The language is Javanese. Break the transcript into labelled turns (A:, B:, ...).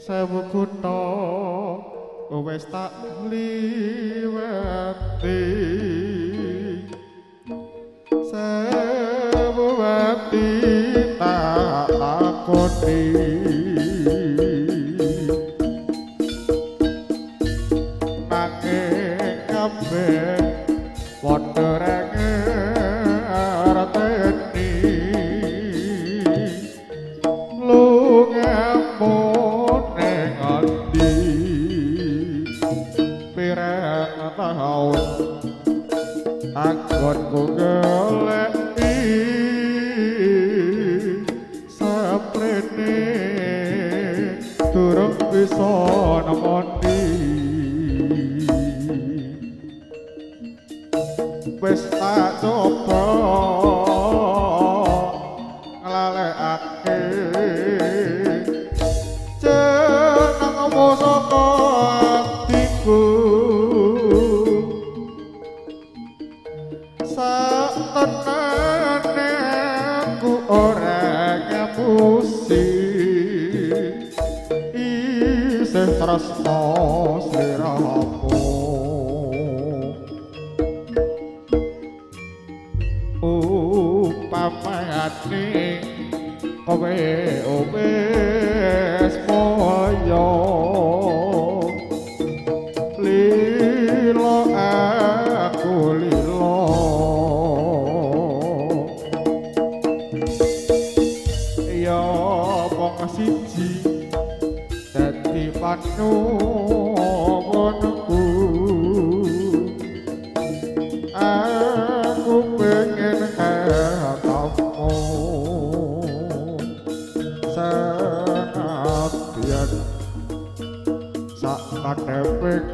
A: Sewu kutha wis tak liwati, sewu ati tak lakoni, nanging kabeh padha ra ngerteni lungamu ning ati pirang taun anggonku goleki saprene durung bisa nemoni. Wis tak coba nglalekake jenengmu saka atiku, sak tenane aku ora ngapusi, isih tresno sliramu. Upamane kowe wis moyo lilo aku lilo, ya mung siji dadi panuwunku, aku pengen ketemu senadyan sak kadheping